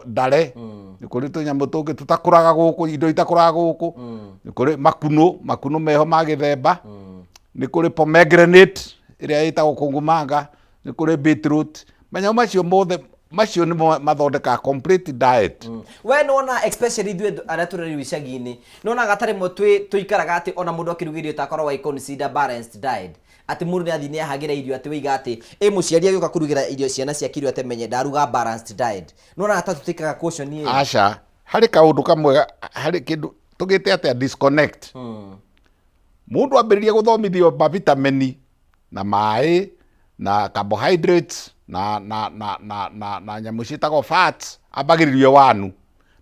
Ndare, nĩ kũrĩ tũnyamũ tũngĩ tũtakũraga gũkũ, indo itakũraga gũkũ. Nĩ kũrĩ makunũ, makunũ meho ma gĩthemba. Nĩ kũrĩ pomegranate ĩrĩa ĩtagwo kũngũmanga, nĩ kũrĩ beetroot. Manyamũ macio mothe macio nĩmo mathondekaga complete diet. We nĩwona, especially ithuĩ arĩa tũrerirwo icagi-inĩ, nĩwonaga ta rĩmwe twĩ tũikaraga atĩ ona mũndũ akĩruga irio takoragwo agĩ consider balanced diet, atĩ mũndũ nĩ athiĩ nĩ ahagĩra irio, atĩ wĩiga atĩ ĩ mũciari agĩũka kũrugĩra irio ciana ciake irio, atĩ menye ndaruga balanced diet. Nĩwonaga ta tũtĩkaga caution ĩyo? Aca, harĩ kaũndũ kamwe harĩ kĩndũ tũgĩte atĩa, disconnect. Mũndũ ambĩrĩria gũthomithio mavitamini na maĩ na carbohydrates na nyamũ ciĩtagwo fats, ambagĩrĩrio wanu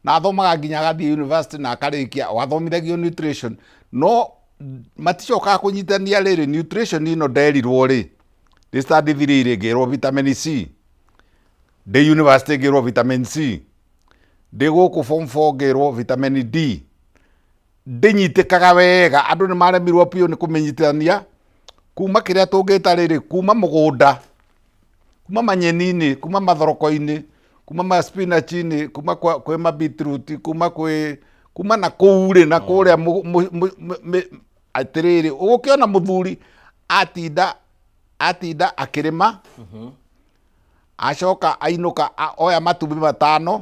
na athomaga nginya agathiĩ university na akarĩkia o athomithagio nutrition, no maticokaga kũnyitania rĩrĩ nutrition ĩno nderirwo rĩ ndĩ standard 3 rĩ, ngĩrwo vitamin C, ndĩ university ngĩrwo vitamin C, ndĩ gũkũ form 4 ngĩrwo vitamin D. Ndĩnyitĩkaga wega, andũ nĩ maremirwo biũ nĩ kũmĩnyitithania kuma kĩrĩa tũngĩta rĩrĩ, kuma mũgũnda, kuma manyeni-inĩ, kuma mathoroko-inĩ, kuma ma spinach-inĩ, kuma kwĩ ma beetroot, kuma kwĩ kuma na kũu rĩ na kũrĩa atĩrĩrĩ, ũgũkĩona mũthuri atinda atinda akĩrĩma, acoka ainũka, oya matumbĩ 5,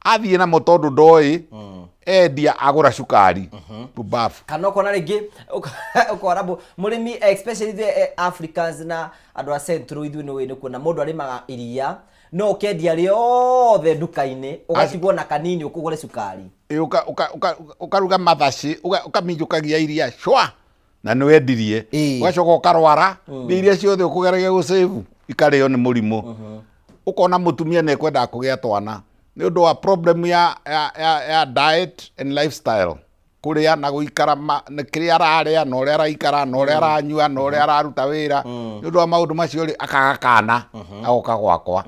athiĩ namo tondũ ndoĩ endia, agũra cukari pumbafu. Kana ũkona rĩngĩ ũkona mũrĩmi, especially ithuĩ Africans na andũ a Central, ithuĩ nĩ nĩ kuona mũndũ arĩmaga iria no ũkendia rĩothe nduka-inĩ, ũgatigwo na kanini ũkũgũre cukari. Ĩ, ũkaruga mathaci, ũkaminjũkagia iria cwa na nĩ wendirie. Ũgacoka ũkarwara, mbia iria ciothe ũkũgeragia gũcĩvu ikarĩo nĩ mũrimũ. Ũkona mũtumia nĩ ekwendaga kũgĩa twana nĩ ũndũ wa problem ya diet and lifestyle, kũrĩa na gũikara, nĩ kĩrĩa ararĩa na ũrĩa araikara na ũrĩa aranyua na ũrĩa araruta wĩra. Nĩ ũndũ wa maũndũ macio rĩ, akaga kana, agoka gwakwa.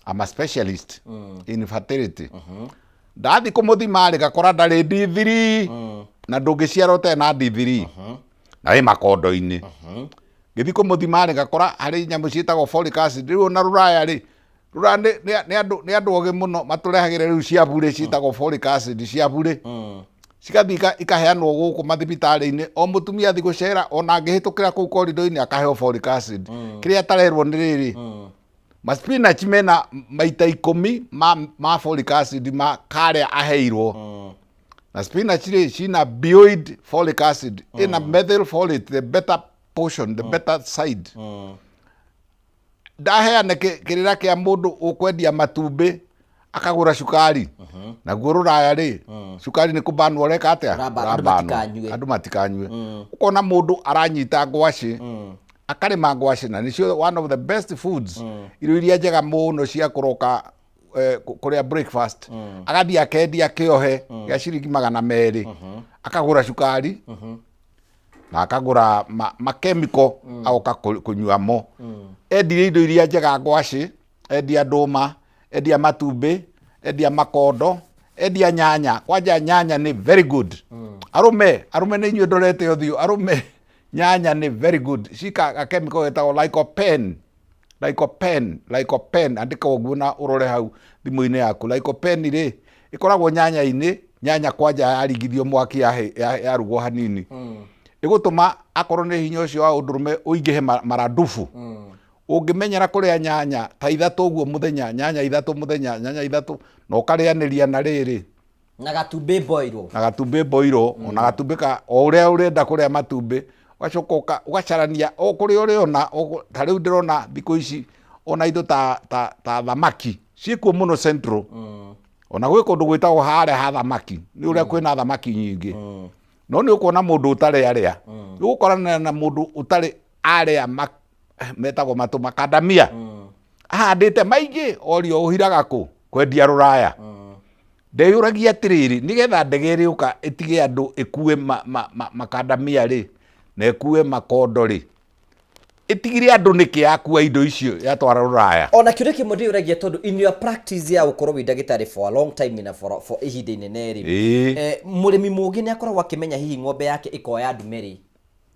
I'm a specialist in fertility. Ndathi kũmũthima rĩ, ngakora ndarĩ D3, na ndũngĩciara ũtarĩ na D3 na wĩ makondo-inĩ. Ngĩthi kũmũthima rĩ, ngakora harĩ nyamũ ciĩtagwo folic acid. Rĩu ona rũraya rĩ, rũraya nĩ andũ ogĩ mũno, matũrehagĩra rĩu cia burĩ, ciĩtagwo folic acid cia burĩ, cigathiĩ ikaheanwo gũkũ mathibitarĩ-inĩ. O mũtumia athiĩ gũcera, ona angĩhĩtũkĩra kũu korido-inĩ, akaheo folic acid. Kĩrĩa atarerwo nĩ rĩrĩ, ma spinach mena maita 10 ma folic acid ma karĩa aheirwo. Na spinach rĩ, cina beyond folic acid, ina methyl folate, the better portion, the better side. Ndaheane kĩrĩra kĩa mũndũ ũkwendia matumbĩ akagũra cukari. Naguo rũraya rĩ, cukari nĩ kũbanwo, ũreka atĩa? Andũ Ũrabanwo. Matikanyue. Andũ matikanyue. Ũkona mũndũ aranyita ngwacĩ, akarĩma ngwacĩ, na nĩcio one of the best foods, irio iria njega mũno cia kũroka kũrĩa breakfast, agathiĩ akendia kĩohe gĩa ciringi 200, akagũra cukari na akagũra makemiko, agoka kũnyua mo. Endirie indo iria njega, ngwacĩ, endia ndũma, endia matumbĩ, endia makondo, endia nyanya. Kwanja nyanya nĩ very good. Arũme, arũme nĩ inyuĩ ndorete ũthiũ. Arũme, nyanya nĩ very good. Cika gakemiko getagwo lycopene. Lycopene, lycopene, andĩka ũguo na ũrore hau thimũ-inĩ yaku. Lycopene rĩ, ĩkoragwo nyanya-inĩ. Nyanya kwanja yarigithio mwaki, yarugwo hanini, ĩgũtũma akorwo nĩ hinya ũcio wa ũndũrũme ũingĩhe maradufu. Ũngĩmenyera kũrĩa nyanya ta 3 ũguo mũthenya, nyanya 3 mũthenya, nyanya 3, na ũkarĩanĩria na rĩrĩ na gatumbĩ boirwo, na gatumbĩ boirwo, ona gatumbĩ ka o ũrĩa ũrenda kũrĩa matumbĩ, ũgacoka ũgacarania o kũrĩa ũrĩona. Ta rĩu ndĩrona thikũ ici ona indo ta thamaki ciĩkuo mũno Central. Ona gwĩ kũndũ gwĩtagwo harĩa ha thamaki, nĩ ũrĩa kwĩna thamaki nyingĩ. No nĩ ũkuona mũndũ ũtarĩ arĩa, nĩ ũgũkorana na mũndũ ũtarĩ arĩa metagwo matũ makandamia, ahandĩte maingĩ, orio ũhiraga kũ kwendia rũraya. Ndeyũragia atĩrĩrĩ, nĩgetha ndege ĩrĩũka ĩtige andũ ĩkue makandamia rĩ, na ĩkue makondo rĩ, ĩtigire andũ nĩkĩ yakua indo icio yatwara rũraya? Ona kĩũria kĩmwe ndĩyũragia, tondũ in your practice ya gũkorwo wĩ ndagĩtarĩ for a long time na for ihinda inene rĩ, mũrĩmi mũũgĩ nĩ akoragwo akĩmenya hihi ng'ombe yake ĩkoya ndume rĩ.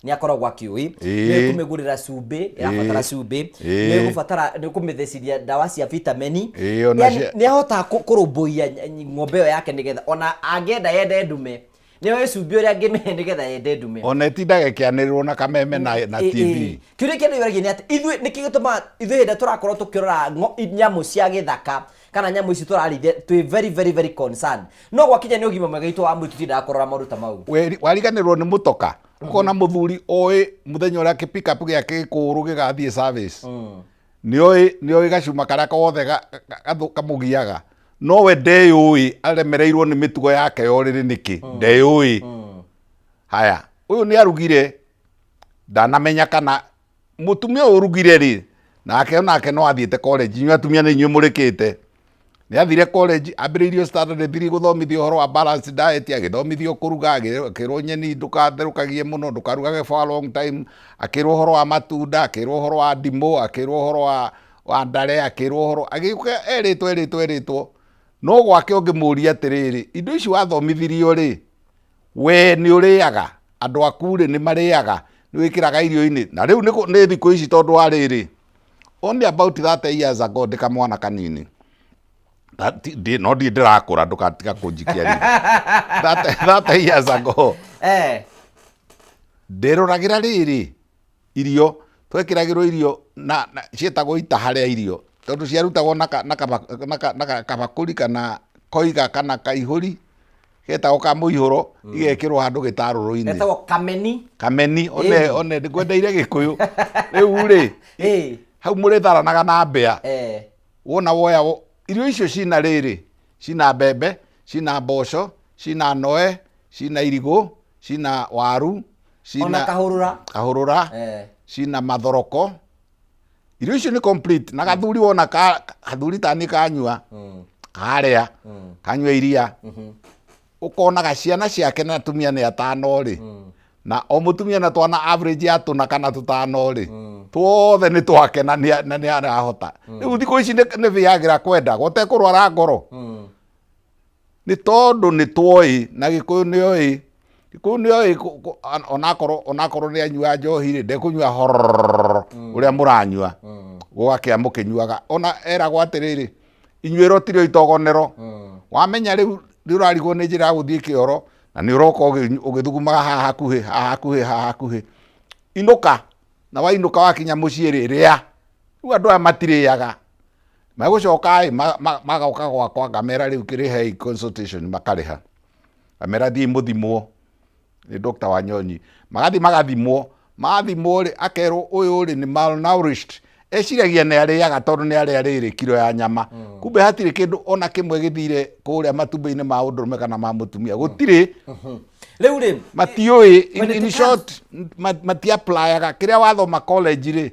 Nĩ akoragwo akĩũĩ nĩ kũmĩgũrĩra cumbĩ, ĩrabatara cumbĩ, nĩ gũbatara nĩ kũmĩthecithia ndawa cia vitameni. Ona Yani, nĩ ahotaga kũrũmbũiya ng'ombe ĩyo yake nĩgetha ona angĩenda yende ndume, nĩ oĩ cumbĩ ũrĩa angĩmĩhe nĩgetha yende ndume. Ona ĩtindaga ĩkĩanĩrĩrwo na kameme na TV. Kĩũria kĩrĩa ndĩyũragia nĩ atĩ ithuĩ nĩkĩ gĩtũmaga ithuĩ hĩndĩ ĩrĩa tũrakorwo tũkĩrora nyamũ cia gĩthaka kana nyamũ ici tũrarĩithia twĩ very very very concerned, no gwakinya nĩ ũgima mwega witũ wa mwĩrĩ tũtindaga kũrora maũndũ ta mau? Wariganĩrwo nĩ mũtoka, ũkona mũthuri oĩ mũthenya ũrĩa kĩ pick up gĩake gĩkũrũ gĩgathiĩ service, nĩoĩ gacuma karĩa kothe kamũgiaga, no we ndeyũĩ, aremereirwo nĩ mĩtugo yake ya ũrĩrĩ nĩkĩ, ndeyũĩ. Haya, ũyũ nĩ arugire, ndanamenya kana mũtumia ũyũ ũrugire rĩ, nake onake no athiĩte college. Inyuĩ atumia nĩ inyuĩ mũrĩkĩte. Nĩ athire college, ambĩrĩirio standard 3 gũthomithio ũhoro wa balanced diet, agĩthomithio kũruga, akĩrwo nyeni ndũgatherũkagie mũno, ndũkarugage for a long time, akĩrwo ũhoro wa matunda, akĩrwo ũhoro wa ndimũ, akĩrwo ũhoro wa ndare, akĩrwo ũhoro, agĩũka erĩtwo erĩtwo erĩtwo. No gwake ũngĩmũria atĩrĩrĩ, indo ici wathomithirio rĩ, we nĩ ũrĩaga? Andũ aku rĩ, nĩ marĩaga? Nĩ wĩkĩraga irio-inĩ? Na rĩu nĩ thikũ ici, tondũ wa rĩrĩ, only about 30 years ago ndĩ kamwana kanini. No ndirĩ ndĩrakũra, ndũgatiga kũnjikia ritho. 30 years ago ndĩroragĩra rĩrĩ irio twekĩragĩrwo irio na ciĩtagwo itaha rĩa irio, tondũ ciarutagwo na kabakũri kana koiga kana kaihũri getagwo ka mũihũro, igekĩrwo handũ gĩtarũrũ-inĩ. Getagwo kameni. Kameni, one one ngwendeire Gĩkũyũ rĩu rĩ, hau mũrĩtharanaga na mbĩa. Wona woya irio icio cina rĩrĩ, cina mbembe, cina mboco, cina noe, cina irigũ, cina waru, cina ona kahũrũra. Kahũrũra. Cina mathoroko. Irio icio nĩ complete na gathuri wona ka gathuri tani kanyua, karĩa, kanyua iria, ũkonaga ciana ciake na atumia nĩ atano rĩ, na o mũtumia na twana average ya tũna kana tũtano rĩ, tuothe nĩ twake na nĩ arahota. Rĩu thikũ ici nĩ bĩagĩra kwenda gũtekũrwara ngoro, nĩ tondũ nĩ twoĩ na Gĩkũyũ nĩ oĩ, Gĩkũyũ nĩ oĩ onakorwo nĩ anyua njohi rĩ, ndekũnyua horororo ũrĩa mũranyua gũgakĩa mũkĩnyuaga. Ona eragwo atĩrĩrĩ, inyuĩro tirĩo itogonero. Wamenya rĩu nĩ ũrarigwo nĩ njĩra ya gũthiĩ kĩoro na nĩ ũroka ũgĩthugumaga haha hakuhĩ, haha hakuhĩ, haha hakuhĩ, inũka. Na wainũka wakinya mũciĩ rĩ, rĩa. Rĩu andũ aya matirĩaga, megũcoka ĩ magoka gwakwa, ngamera rĩu kĩrĩhei consultation, makarĩha. Ngamera thiĩi mũthimwo nĩ Dr. Wanyonyi. Magathiĩ magathimwo, mathimwo rĩ, akerwo ũyũ rĩ nĩ malnourished. Eciragia nĩ arĩaga tondũ nĩ arĩa rĩrĩ kiro ya nyama, kumbe hatirĩ kĩndũ ona kĩmwe gĩthire kũrĩa matumbĩ-inĩ ma ũndũrũme kana ma mũtumia, gũtirĩ. Rĩu rĩ Matiũĩ in, when it in comes short, mati-applyaga kĩrĩa wathoma college rĩ,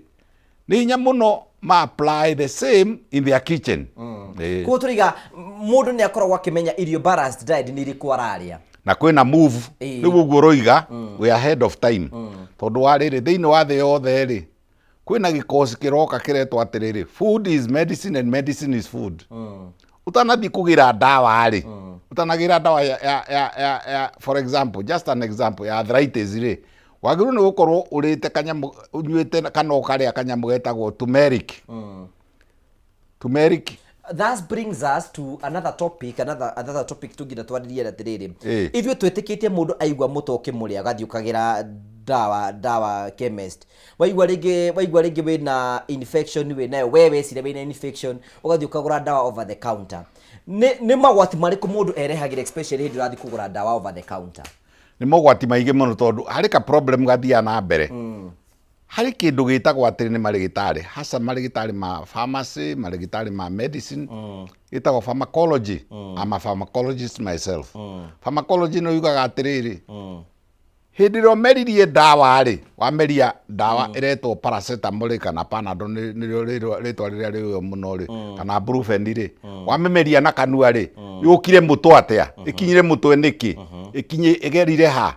nĩ hinya mũno ma apply the same in their kitchen. Koguo tũraiga mũndũ nĩ akoragwo akĩmenya irio balanced diet nĩ irĩkũ ararĩa. Na kwĩna move. Rĩu ũguo ũroiga, we are ahead of time, tondũ wa rĩrĩ, thĩinĩ wa thĩ yothe rĩ, kwĩna gĩkoci kĩroka kĩretwo atĩrĩrĩ, food is medicine and medicine is food. Ũtanathiĩ kũgĩra ndawa rĩ, ũtanagĩra ndawa ya, for example, just an example, ya arthritis rĩ, wagĩrĩirwo nĩ gũkorwo ũrĩte kanyamũ, ũnyuĩte kana ũkarĩa kanyamũ getagwo turmeric. Turmeric. That brings us to another topic, another topic tũngĩenda twarĩrie atĩrĩrĩ. Ithuĩ twĩtĩkĩtie mũndũ aigua mũtwe ũkĩmũrĩa agathiĩ ũkagĩra ndawa chemist. Waigua rĩngĩ wĩna infection wĩnayo, we weciria wĩna infection, ũgathiĩ ũkagũra ndawa over the counter. Nĩ magwati marĩkũ mũndũ erehagĩra, especially hĩndĩ ũrathiĩ kũgũra ndawa over the counter? Nĩ mogwati maingĩ mũno, tondũ harĩ ka problem gathiaga na mbere. Harĩ kĩndũ gĩtagwo atĩrĩ nĩ marĩgĩtarĩ, hasa marĩgĩtarĩ ma pharmacy, marĩgĩtarĩ ma medicine, gĩtagwo pharmacology. I'm a pharmacologist myself. Pharmacology nĩ yugaga atĩrĩrĩ, hĩndĩ ĩrĩa ũmeririe ndawa rĩ, wameria ndawa ĩretwo paracetamol kana Panadol, nĩrĩo rĩtwa rĩrĩa rĩũĩ mũno rĩ, kana Brufen rĩ, wamĩmeria na kanua rĩ, yũkire mũtwe atĩa? Ĩkinyire mũtwe nĩkĩ? Ĩkinye ĩgerire ha?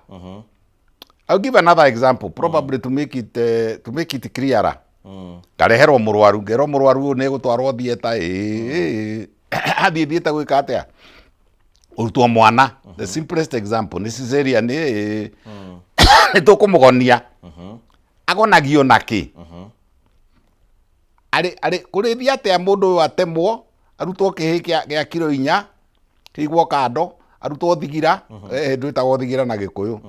I'll give another example probably to make it clearer. Ngareherwo mũrwaru, ngerwo mũrwaru ũyũ nĩ egũtwarwo theatre. Ĩĩ, athiĩ theatre gwĩka atĩa? Ũrutwo mwana. The simplest example nĩ cesarean. Ĩĩ, Nĩ tũkũmũgonia. Agonagio nakĩ? Arĩ arĩ kũrĩthia atĩa mũndũ ũyũ atemwo, arutwo kĩhĩ kĩa kiro 4 kĩigwo kando, arutwo thigira, ndwĩtagwo thigira na Gĩkũyũ.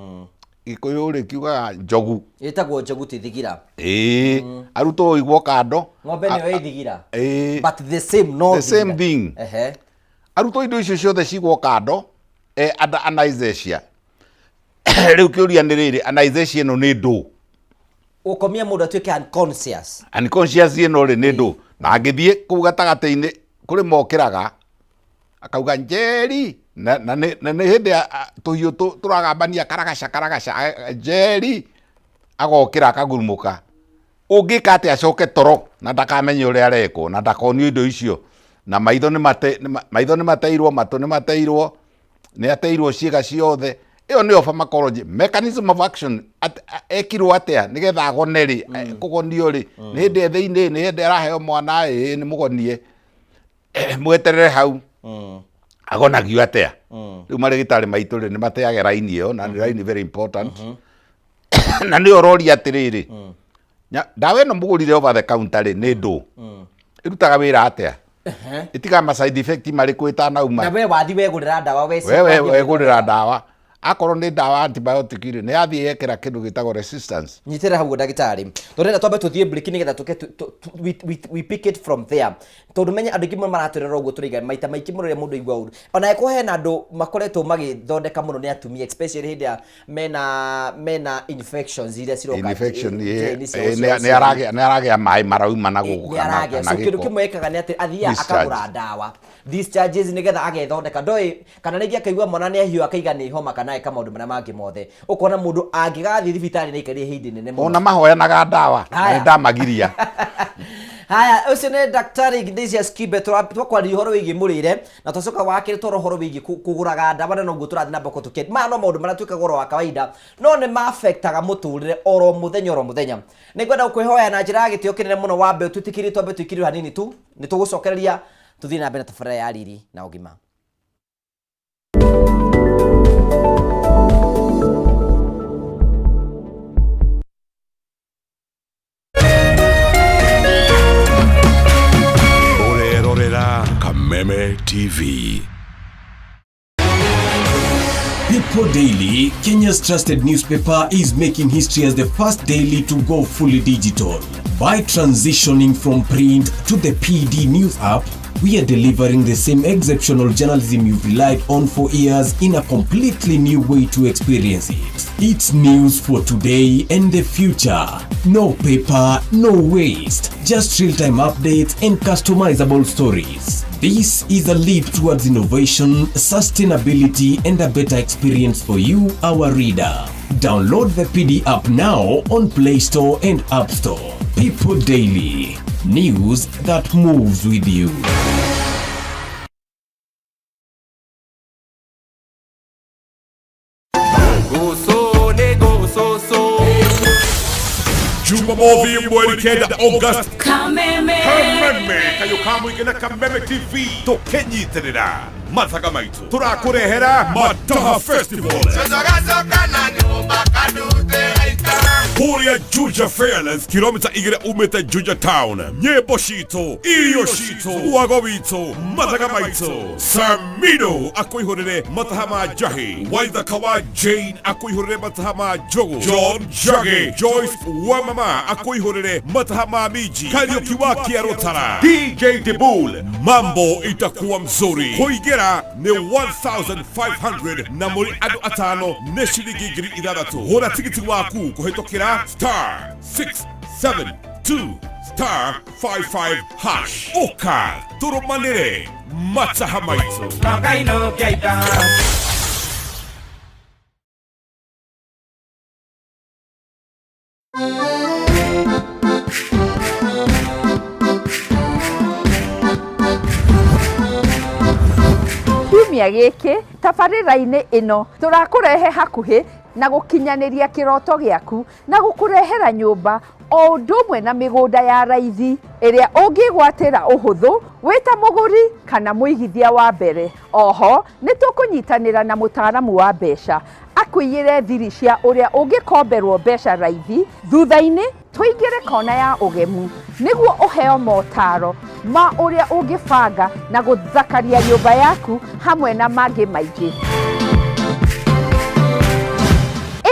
Gĩkũyũ rĩ kiugaga njogu. Ĩtagwo njogu ti thigira. Ĩĩ, arutwo ũigwo kando. Ng'ombe nĩyo ĩ thigira. Ĩĩ. But the same no The same thigira. thing. Arutwo indo icio ciothe cigwo kando, under anesthesia. Rĩu kĩũria nĩ rĩrĩ, anesthesia ĩno nĩ ndũ? Gũkomia mũndũ atuĩke unconscious. Unconscious ĩno rĩ nĩ ndũ? Na angĩthiĩ kũu gatagatĩ-inĩ kũrĩ mokĩraga akauga Njeri, na nĩ hĩndĩ tũhiũ tũragambania karagaca karagaca, Njeri agokĩra akagurumũka. Ũngĩka atĩa acoke toro na ndakamenye ũrĩa arekwo na ndakonio indo icio, na maitho nĩ mate, maitho nĩ mateirwo, matũ nĩ mateirwo, nĩ ateirwo ciĩga ciothe. Ĩyo nĩyo pharmacology, mechanism of action. Ekirwo atĩa nĩgetha agone rĩ? Kũgonio rĩ, nĩ hĩndĩ e thĩinĩ, nĩ hĩndĩ araheo mwana, ĩĩ nĩ mũgonie, mweterere hau. Agonagio atĩa? Rĩu marĩgĩtarĩ maitũ rĩ, nĩ mateage raini ĩyo, na nĩ raini very important. Na nĩyo ũroria atĩrĩrĩ, ndawa ĩno mũgũrire over the counter rĩ, nĩ ndũ? Ĩrutaga wĩra atĩa? Ĩtigaga ma side effect marĩkũ ĩtanauma? Na we wathi wegũrĩra ndawa, we we wegũrĩra ndawa, akorwo nĩ ndawa antibiotic rĩ, nĩ yathiĩ yekĩra kĩndũ gĩtagwo resistance. Nyitĩrĩra hau ndagĩtarĩ, tũrenda twambe tũthiĩ break nĩgetha tũke we pick it from there, tondũ menye andũ aingĩ mũno maratwĩrora ũguo tũraiga maita maingĩ mũno rĩrĩa mũndũ aigua ũru, ona angĩkorwo hena andũ makoretwo magĩthondeka mũno nĩ atumia, especially hĩndĩ ya mena infections iria ciroka infection njĩra-inĩ cia nĩ ũciari. Nĩ aragĩa maĩ marauma na gũkũ nĩ kana aragĩa kana so kĩndũ gĩko. Kĩmwe ekaga nĩ atĩ athiaga Discharge. Akagũra ndawa discharges nĩgetha agethondeka, ndoĩ kana rĩngĩ akaigua mwana nĩ ahiũ, akaiga nĩ homa, kana eka maũndũ marĩa mangĩ mothe. Ũkona mũndũ angĩgathiĩ thibitarĩ nĩ aikarire ihinda inene mũno. Ona mahoyanaga ndawa na Haya. nĩ ndamagiria. Haya, ũcio nĩ Daktari Ignatius Kibe. Twakwarĩria ũhoro wĩgiĩ mũrĩre na twacoka wakĩrĩ twara ũhoro wĩgiĩ kũgũraga ndawa, na noguo tũrathiĩ na mbere tũkĩ maya no maũndũ marĩa twĩkaga oro wa kawaida no nĩ ma-affectaga mũtũrĩre oro mũthenya oro mũthenya. Nĩ ngwenda gũkwĩhoya na njĩra ya gĩtĩo kĩnene mũno wambe ũtwĩtĩkĩrie twambe tũikĩrĩre hanini tu, nĩ tũgũcokereria tũthiĩ na mbere na tabarĩra ya Riri na Ũgima. Ũrerorera Kameme TV. People Daily, Kenya's trusted newspaper, is making history as the first daily to go fully digital. By transitioning from print to the PD News app, we are delivering the same exceptional journalism you've relied on for years in a completely new way to experience it. It's news for today and the future. No paper, no waste. Just real-time updates and customizable stories. This is a leap towards innovation, sustainability, and a better experience for you, our reader. Download the PD app now on Play Store and App Store. People Daily. News that moves with you. Jumamothi mweri 9 August. Kameme. Kameme kayo ka mũingĩ na Kameme TV tũkĩnyitĩrĩra mathaga maitũ tũrakũrehera Mataha Festival kũrĩa Juja Fairlands, kilomita 2 umĩte Juja Town. Nyĩmbo citũ, irio citũ, wago witũ, mathaga maitũ. Samido akũihũrĩre mataha ma njahi, Waithaka wa Jane akũihũrĩre mataha ma njogu, John Njagi, Joyce wa mama akũihũrĩre mataha ma minji, Kariuki wa Kĩarũtara, DJ Dibul. Mambo itakuwa mzuri. Kũingĩra nĩ 1500 na mũrĩ andũ atano nĩ ciringi 6000. Hũra tigiti waku kũhĩtũkĩra star 672 star 55 hash. Ũka tũrũmanĩre mataha maitũ. Kiumia gĩkĩ tabarĩra-inĩ ĩno tũrakũrehe hakuhĩ na gũkinyanĩria kĩroto gĩaku na gũkũrehera nyũmba o ũndũ ũmwe na mĩgũnda ya raithi ĩrĩa ũngĩgwatĩra ũhũthũ wĩ ta mũgũri kana mũigithia wa mbere. Oho nĩ tũkũnyitanĩra na mũtaaramu wa mbeca. Akũiyĩre thiri cia ũrĩa ũngĩkomberwo mbeca raithi, thutha-inĩ tũingĩre kona ya ũgemu nĩguo ũheo motaro ma ũrĩa ũngĩbanga na gũthakaria nyũmba yaku hamwe na mangĩ maingĩ.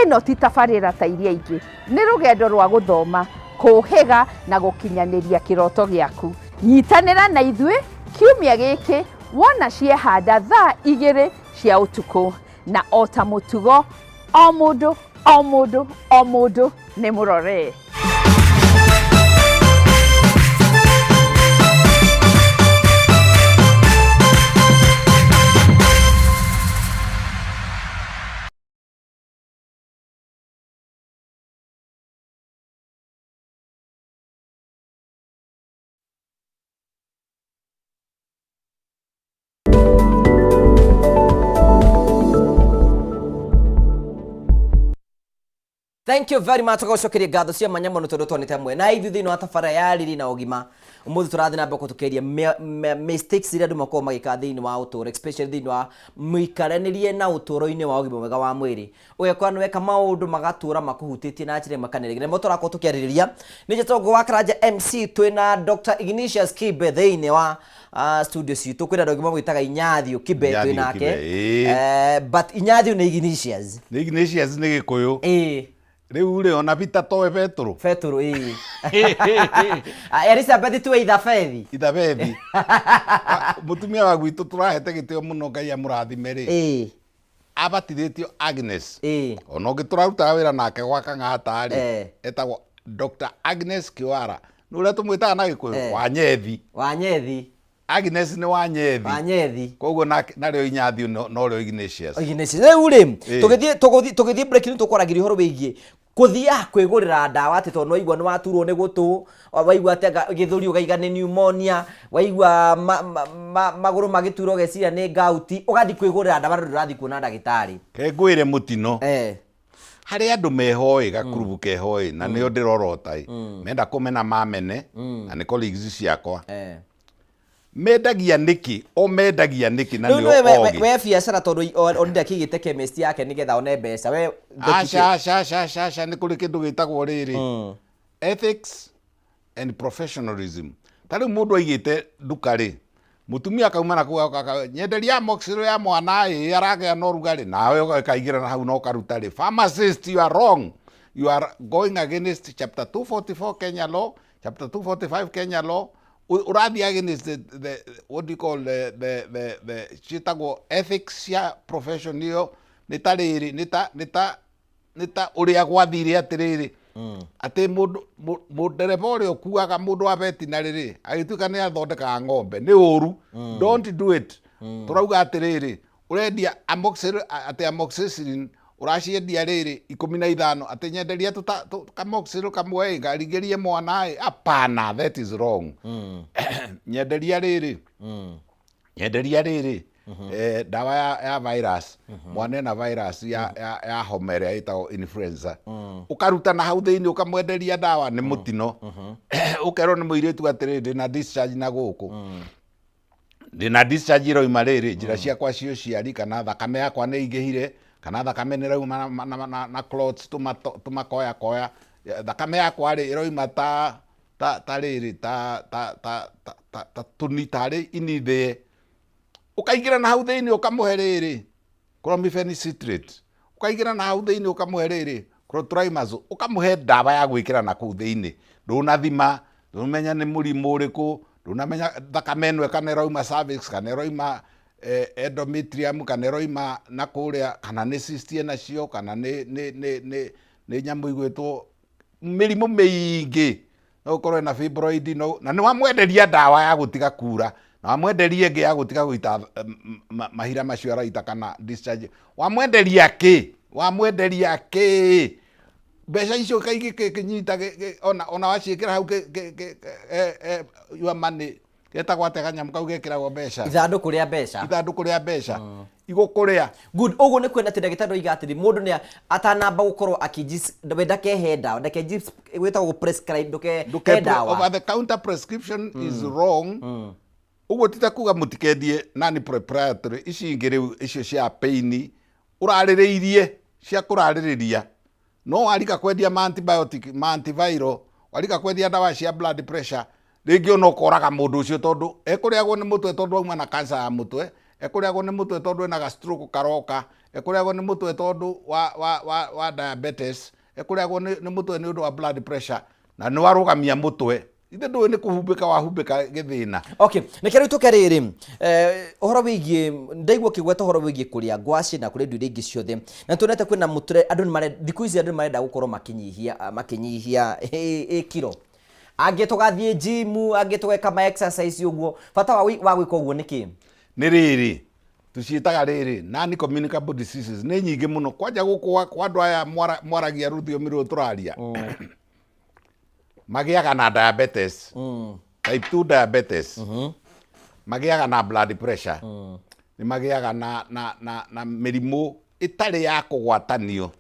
Ĩno ti tabarĩra ta iria ingĩ, nĩ rũgendo rwa gũthoma, kũũhĩga na gũkinyanĩria kĩroto gĩaku. Nyitanĩra na ithuĩ kiumia gĩkĩ wona ciehanda thaa igĩrĩ cia ũtukũ. Na o ta mũtugo, o mũndũ, o mũndũ, o mũndũ nĩ mũrore. Thank you very much tũgũcokeria ngatho cia mwanya mũno tondũ twanĩte hamwe na ithuĩ thĩinĩ wa tabara ya riri na ũgima. Ũmũthĩ tũrathiĩ na mbere tũkĩaria mistakes iria andũ makoragwo magĩka thĩinĩ wa ũtũũro, especially thĩinĩ wa mĩikaranĩrie na ũtũũro-inĩ wa ũgima mwega wa mwĩrĩ. Ũgekora nĩ weka maũndũ magatũra makũhutĩtie na njĩra ĩmwe kana ĩrĩa ĩngĩ. Nĩmo tũrakorwo tũkĩarĩrĩria. Nĩ njĩtagwo wa Karanja MC, twĩna Dr. Ignatius Kibe thĩinĩ wa studio citũ. Kwĩna andũ angĩ mamwĩtaga Inyathio Kibe, twĩ Inyathio nake. Kibe, ĩĩ. But Inyathio nĩ Ignatius. Nĩ Ignatius nĩ Gĩkũyũ. Ĩĩ. Rĩu rĩ, ona Peter towe Petũrũ. Petũrũ, ĩĩ. Elizabeth tuwe Ithabethi. Ithabethi. Mũtumia wa gwitũ tũrahete gĩtĩo mũno Ngai amũrathime rĩ. Ĩĩ. Abatithĩtio Agnes. Ĩĩ. Ona ũngĩ tũrarutaga wĩra nake gwa Kang'ata rĩ, Eh. etagwo Dr. Agnes Kĩwara. Nĩ ũrĩa tũmwĩtaga na Gĩkũyũ? Eh. Wanyethi. Wanyethi. Agnes nĩ Wanyethi. Wanyethi. Koguo nake narĩo Inyathi no norĩo Ignatius. Ignatius. Rĩu rĩ, Ĩĩ. tũgĩthiĩ tũgũthiĩ tũgĩthiĩ break nĩ tũkwaragĩria ũhoro wĩgiĩ kũthiaga kwĩgũrĩra ndawa atĩ tondũ nĩwaigua nĩwaturwo nĩ gũtũ, waigua atĩ anga gĩthũri ũkaiga nĩ pneumonia, waigua ma, ma, ma, magũrũ magĩtura ũgeciria nĩ gout, ũgathiĩ kwĩgũrĩra ndawa na ndũrathiĩ kuona ndagĩtarĩ. Reke ngwĩre mũtino. Eh. Harĩ andũ mehoĩ gakurubu kehoĩ na nĩo ndĩrorota ĩ, menda kũmena mamene na nĩ colleagues ciakwa. Eh. Mendagia nĩkĩ? O mendagia nĩkĩ na Rĩu nĩo nĩwe we, we, ogĩ? we biacara tondũ onire akĩigĩte chemist yake nĩgetha one mbeca we Aca aca aca aca aca nĩ kũrĩ kĩndũ gĩtagwo rĩrĩ ethics and professionalism. Ta rĩu mũndũ aigĩte nduka rĩ, mũtumia akauma na kũu agoka aka- nyenderia amoxil ya mwana ĩ aragĩa na ũrugarĩ, nawe ũkaingĩra na hau na ũkaruta rĩ. Pharmacist, you are wrong. You are going against chapter 244 Kenya law, chapter 245 Kenya law, Ũrathiĩ against the what do you call the ciĩtagwo ethics cia profession ĩyo nĩ ta rĩrĩ nĩ ta nĩ ta nĩ ta ũrĩa gwathire atĩrĩrĩ atĩ mũndũ mũndereba ũrĩa ũkuaga mũndũ wa veterinary rĩ agĩtuĩka nĩ athondekaga ng'ombe nĩ ũru don't do it tũrauga atĩrĩrĩ Ũrendia amoxil, atĩ amoxicillin ũraciendia rĩrĩ 15 atĩ nyenderia kamoxil kamwe ĩ ngaringĩrie mwana ĩ apana that is wrong nyenderia rĩrĩ nyenderia rĩrĩ eh, ndawa ya, ya virus mwana ena virus ya, ya, ya homa ĩrĩa ĩtagwo influenza ũkaruta na hau thĩinĩ ũkamwenderia ndawa nĩ mũtino ũkerwo nĩ mũirĩtu atĩrĩrĩ ndĩna discharge na gũkũ Ndĩna discharge ĩroima rĩrĩ, njĩra ciakwa cia ũciari kana thakame yakwa nĩ ĩingĩhire, kana thakame nĩ ĩrauma na, na, na, na clots tũmakoya koya, thakame yakwa rĩ ĩroima ta ta ta rĩrĩ ta ta ta ta ta ta tũni tarĩ ini thĩe. Ũkaingĩra na hau thĩinĩ ũkamũhe rĩrĩ Clomiphene citrate, ũkaingĩra na hau thĩinĩ ũkamũhe rĩrĩ clotrimazole, ũkamũhe ndawa ya gwĩkĩra na kũu thĩinĩ, ndũnathima, ndũnamenya nĩ mũrimũ ũrĩkũ, ndũnamenya thakame ĩno kana ĩrauma cervix kana ĩrauma endometrium kana ĩrauma na kũrĩa kana nĩ cyst ĩnacio kana nĩ nĩ nĩ nĩ nĩ nyamũ igwĩtwo mĩrimũ mĩingĩ no ũkorwo ena fibroid no na nĩ wamwenderia ndawa ya gũtiga kura na wamwenderia ĩngĩ ya gũtiga gũita mahira macio araita kana discharge wamwenderia kĩ wamwenderia kĩ mbeca icio kaingĩ kĩnyita ona ona waciĩkĩra hau your money Getagwo atĩa kanyamũ kau gekĩragwo mbeca? Ithandũkũ rĩa mbeca. Ithandũkũ rĩa mbeca. Igũkũrĩa. Good. Ũguo nĩ kwenda atĩ ndagĩtarĩ oiga atĩrĩ mũndũ nĩ atanamba gũkorwo akĩ we ndakehe ndawa ndake gwĩtagwo gũ prescribe ndũkehe ndawa. Over the counter prescription is wrong. Ũguo ti ta kuga mũtikendie non proprietary ici ingĩ rĩu icio cia pain ũrarĩrĩirie. cia kũrarĩrĩria. No warika kwendia ma antibiotic, ma antiviral, warika kwendia ndawa cia blood pressure, rĩngĩ ona ũkoraga mũndũ ũcio tondũ ekũrĩagwo nĩ mũtwe tondũ auma na cancer ya mũtwe, ekũrĩagwo nĩ mũtwe tondũ ena ga stroke karoka, ekũrĩagwo nĩ mũtwe tondũ wa, wa, wa, wa diabetes, ekũrĩagwo nĩ, nĩ mũtwe nĩ ũndũ wa blood pressure, na nĩ warũgamia mũtwe. Ithe ndũĩ nĩ kũhumbĩka wahumbĩka gĩthĩna. Okay, reke rĩu tũke rĩrĩ ũhoro wĩgiĩ, ndaigua ũkĩgweta ũhoro wĩgiĩ kũrĩa ngwacĩ na kũrĩa indo iria ingĩ ciothe, na tuonete kwĩna mũtũrĩre, andũ nĩ marenda, thikũ ici andũ nĩ marenda gũkorwo makĩnyihia, makĩnyihia ĩ kiro, angĩ tũgathiĩ gym, angĩ tũgeka ma exercise ũguo, bata wa gwĩka ũguo nĩ kĩ? Nĩ rĩrĩ, tũciĩtaga rĩrĩ, non communicable diseases, nĩ nyingĩ mũno, kwanja gũkũ kwa andũ aya mwaragia rũthiomi rũrũ tũraria, magĩaga na diabetes, type 2 diabetes, magĩaga na blood pressure, nĩ magĩaga na mĩrimũ ĩtarĩ ya kũgwatanio.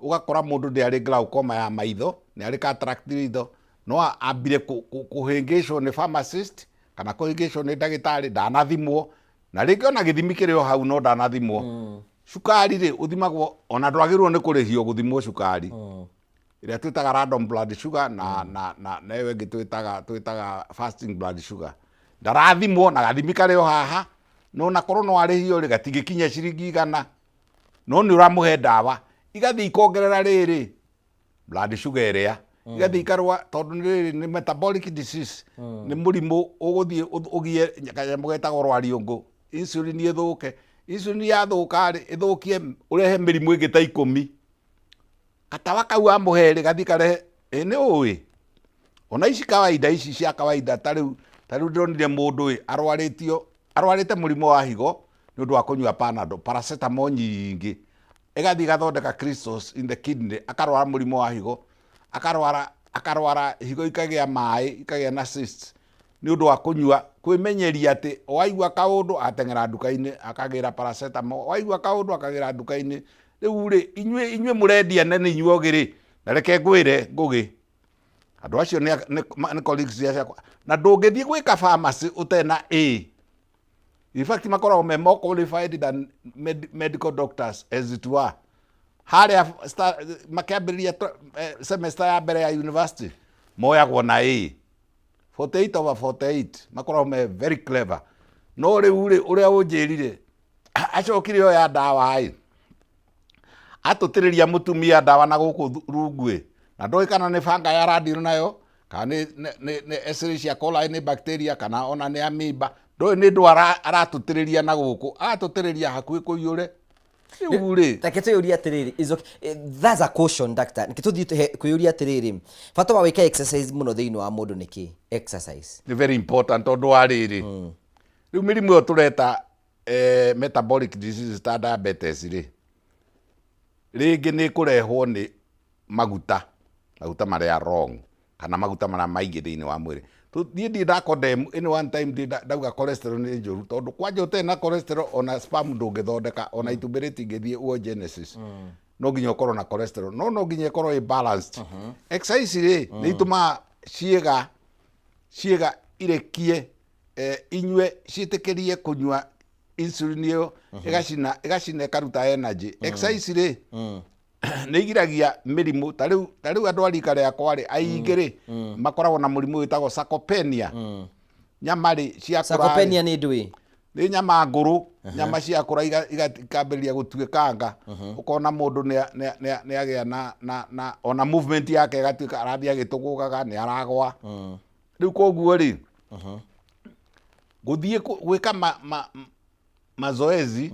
Ũgakora mũndũ nĩ arĩ glaucoma ya maitho, nĩ arĩ cataract ritho, no ambire kũhĩngĩcwo nĩ pharmacist kana kũhĩngĩcwo nĩ ndagĩtarĩ, ndanathimwo, na rĩngĩ ona gĩthimi kĩrĩ o hau no ndanathimwo. Cukari rĩ, ũthimagwo, ona ndwagĩrĩirwo nĩ kũrĩhio gũthimwo cukari. Ĩrĩa twĩtaga random blood sugar na ĩyo ĩngĩ twĩtaga fasting blood sugar. Ndarathimwo na gathimi karĩ o haha, no na korwo no arĩhio rĩ, gatingĩkinya ciringi 100, no nĩ ũramũhe ndawa, igathiĩ ikongerera rĩrĩ blood sugar ĩrĩa, igathiĩ ikarũa, tondũ nĩ rĩrĩ nĩ metabolic disease, nĩ mũrimũ ũgũthiĩ ũgie kanyamũ getagwo rwariũngũ, insulin ĩthũke, insulin yathũka rĩ, ĩthũkie ũrehe mĩrimũ ĩngĩ ta 10. Gatawa kau amũhe rĩ, gathiĩ karehe, ĩ nĩ ũĩ ona ici kawaida, ici cia kawaida, ta rĩu ndĩronire mũndũ ĩ arwarĩtio, arwarĩte mũrimũ wa higo nĩ ũndũ wa kũnyua Panadol, paracetamol nyingĩ, ĩgathiĩ ĩgathondeka crystals in the kidney, akarwara mũrimũ wa higo, akarwara higo ikagĩa maĩ, ikagĩa na cysts, nĩ ũndũ wa kũnyua, kwĩmenyeria atĩ waigua kaũndũ ateng'era nduka-inĩ akagĩra paracetamol, waigua kaũndũ akagĩra nduka-inĩ. Rĩu rĩ, inyuĩ mũrendia na nĩ inyuĩ ogĩ rĩ, na reke ngwĩre Ngũgĩ, andũ acio nĩ colleagues ciakwa, na ndũngĩthiĩ gwĩka pharmacy ũtena A. In fact, makoragwo me more qualified than medical doctors, as it were. Harĩa makĩambĩrĩria semester ya mbere ya university moyagwo na A. 48 over 48, makoragwo me very clever. No rĩu rĩ, ũrĩa ũnjĩrire acokire oya ndawa ĩ, atũtĩrĩria mũtumia ndawa na gũkũ rungu ĩ, na ndoĩ kana nĩ banga ya randirwo nayo, kana nĩ Escherichia coli, nĩ bacteria, kana ona nĩ amoeba, ndoĩ nĩ ndũ aratũtĩrĩria na gũkũ, agatũtĩrĩria hakuhĩ kũiyũre. Rĩu rĩ, Reke twĩyũrie atĩrĩrĩ, is okay. That's a caution, doctor. Reke tũthiĩ kwĩyũria atĩrĩrĩ, bata wa gwĩka exercise mũno thĩinĩ wa mũndũ nĩ kĩ? Exercise. Nĩ very important tondũ wa rĩrĩ, rĩu mĩrimũ ĩyo tũreta metabolic diseases ta diabetes rĩ, rĩngĩ nĩ ĩkũrehwo nĩ maguta marĩa wrong, kana maguta marĩa maingĩ thĩinĩ wa mwĩrĩ. Niĩ ndirĩ nda condemn any one time, ndirĩ ndauga cholesterol nĩ njũru, tondũ kwanja ũtarĩ na cholesterol ona sperm ndũngĩthondeka, ona itumbĩ rĩtingĩthiĩ oogenesis. No nginya ũkorwo na cholesterol, no nginya ĩkorwo ĩ balanced. Exercise rĩ, nĩ itũmaga ciĩga irekie, inyue, ciĩtĩkĩrie kũnyua insulin ĩyo, ĩgacina ĩkaruta energy. Exercise rĩ, nĩ igiragia mĩrimũ, ta rĩu andũ a rika rĩakwa rĩ, aingĩ rĩ, makoragwo na mũrimũ wĩtagwo sarcopenia. Nyama rĩ ciakũra rĩ, Sarcopenia nĩ ndũĩ? Nĩ nyama ngũrũ, nyama ciakũra ikambĩrĩria gũtuĩkanga, ũkona mũndũ nĩ agĩa na ona movement yake ĩgatuĩka arathiĩ agĩtũgũgaga, nĩ aragwa. Rĩu koguo rĩ, gũthiĩ gwĩka mazoezi,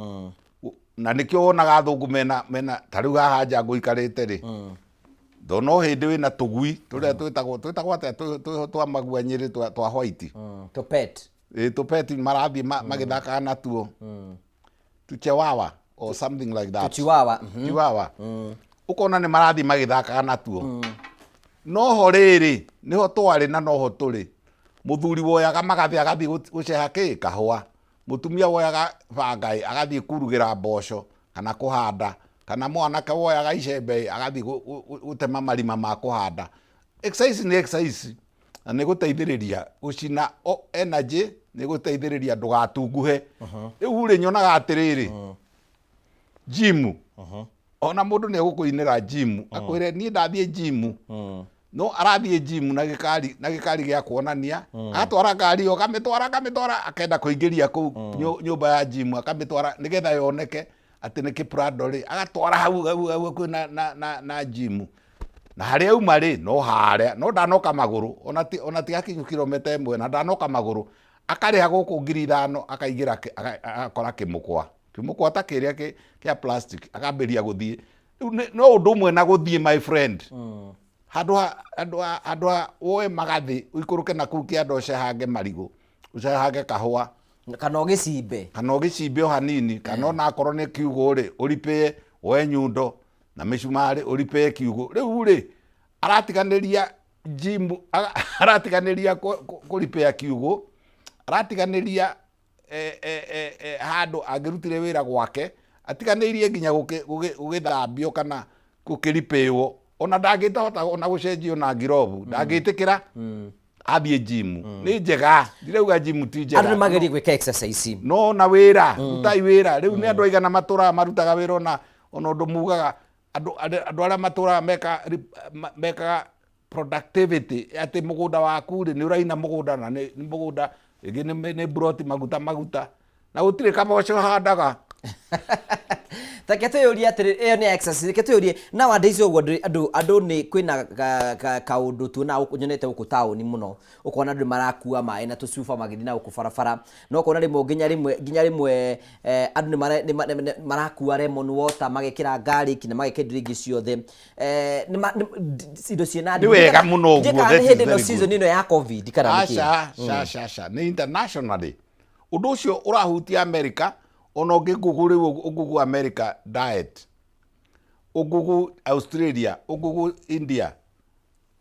na nĩkĩo wonaga athũngũ mena ta rĩu haha nja ngũikarĩte rĩ, ndona o hĩndĩ wĩna tũgui tũrĩa twĩtagwo atĩa, twĩho twa maguanyĩrĩ twa white. To pet. Ĩ, tũpeti marathiĩ magĩthakaga natuo, tuchewawa or something like that. Chihuahua. Chihuahua. Ũkona nĩ marathiĩ magĩthakaga natuo. Noho rĩrĩ nĩho twarĩ na noho tũrĩ, mũthuri woyaga magathĩ agathiĩ gũceha kĩ kahũa, mũtumia woyaga banga ĩ, agathiĩ kurugĩra mboco kana kũhanda, kana mwanake woyaga icembe ĩ, agathiĩ gũtema marima ma kũhanda. Exercise nĩ exercise, na nĩ gũteithĩrĩria gũcina energy, nĩ gũteithĩrĩria ndũgatunguhe. Rĩu rĩ, nyonaga atĩrĩrĩ, gym Ona mũndũ nĩ egũkũinĩra gym, akwĩre niĩ ndathiĩ gym. No arathiĩ gym na gĩkari, na gĩkari gĩa kuonania, agatwara ngari ĩyo, akamĩtwara, akamĩtwara, akenda kũingĩria kũu nyũmba ya gym, akamĩtwara nĩgetha yoneke atĩ nĩ kĩprado rĩ, agatwara hau hau hau hakuhĩ na, na, na, na gym. Na harĩa auma rĩ, no harĩa, no ndanoka magũrũ, ona ti, ona ti hakinyu kilomita ĩmwe, na ndanoka magũrũ, akarĩha gũkũ 5,000, akaingĩra, agakora kĩmũkwa, kĩmũkwa ta kĩrĩa kĩa plastic, akambĩrĩria gũthiĩ. Rĩu no ũndũ ũmwe na gũthiĩ, my friend. Handũ ha, handũ ha, handũ ha woe magathĩ, ũikũrũke na kũu kĩanda ũcehange marigũ, ũcehange kahũa. Kana ũgĩcimbe. Kana ũgĩcimbe o hanini, kana ona akorwo nĩ kiugũ rĩ, ũripĩe, woe nyundo na mĩcumarĩ ũripĩe kiugũ. Rĩu rĩ, aratiganĩria gym, aratiganĩria kũripĩa kiugũ, aratiganĩria handũ angĩrutire wĩra gwake, atiganĩirie nginya gũgĩthambio kana gũkĩripĩwo, ona ndangĩhota ona gũcenjia ona ngirobu, ndangĩtĩkĩra athiĩ gym. Nĩ njega, ndirauga gym ti njega. Andũ nĩ magerie gwĩka exercise. No na wĩra, rutai wĩra. Rĩu nĩ andũ aigana matũraga marutaga wĩra ona ona ũndũ mugaga andũ andũ arĩa matũraga meka mekaga productivity, atĩ mũgũnda waku rĩ, nĩ ũraina mũgũnda na nĩ mũgũnda ĩngĩ nĩ mburoti maguta maguta na gũtirĩ kaboco handaga. Take twĩyũrie atĩrĩ, ĩyo nĩ exercise. Reke twĩyũrie nowadays ũguo andũ andũ nĩ kwĩna kaũndũ tuonaga gũkũ, nyonete gũkũ taũni mũno, ũkona andũ marakua maĩ na tũcuba magĩthiĩ na gũkũ barabara, na ũkona rĩmwe nginya rĩmwe nginya rĩmwe andũ nĩ marakua lemon water magekĩra garlic na magekĩra indo ingĩ ciothe. Indo ciĩna Nĩ wega mũno ũguo, Ndiũĩ kana that nĩ is hĩndĩ ĩno very good. season ĩno ya COVID kana nĩ kĩ? Aca, ca ca ca, nĩ internationally. Ũndũ ũcio ũrahutia America, ona ũngĩ Google rĩu ũngugu America diet, ũngugu Australia, ũngugu India.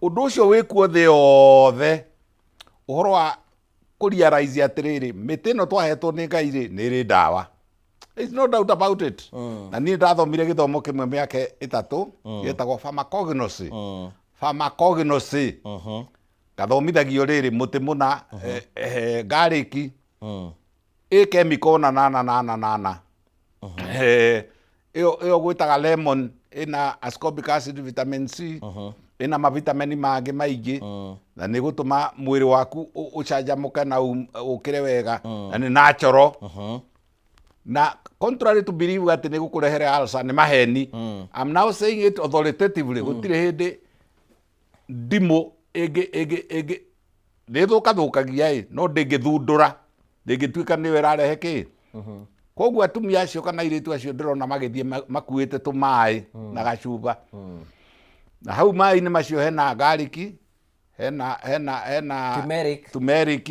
Ũndũ ũcio wĩkuo thĩ yothe. Ũhoro wa kũ realize atĩrĩrĩ, mĩtĩ ĩno twahetwo nĩ Ngai rĩ, nĩ ĩrĩ ndawa. There is no doubt about it. Na niĩ ndathomire gĩthomo kĩmwe mĩaka 3, gĩtagwo pharmacognosy. Pharmacognosy. Ngathomithagio rĩrĩ, mũtĩ mũna, garlic, ĩ chemical na na na na na na na. Ĩyo ĩyo gwĩtaga lemon ĩna ascorbic acid, vitamin C, ĩna mavitamini mangĩ maingĩ, na nĩ gũtũma mwĩrĩ waku ũcanjamũke na ũkĩre wega, na nĩ natural. Na contrary to believe atĩ nĩ gũkũrehere ulcer, nĩ maheni. I'm now saying it authoritatively, gũtirĩ hĩndĩ ndimũ ĩngĩ ĩngĩ ĩngĩ nĩ thũkathũkagia ĩ, no ndĩngĩthundũra, ndĩngĩtuĩka nĩyo ĩrarehe kĩ. Koguo atumia acio kana airĩtu acio ndĩrona magĩthiĩ makuĩte tũmaĩ na gacuba, na hau maĩ-inĩ macio hena garlic, hena hena hena Turmeric. Turmeric,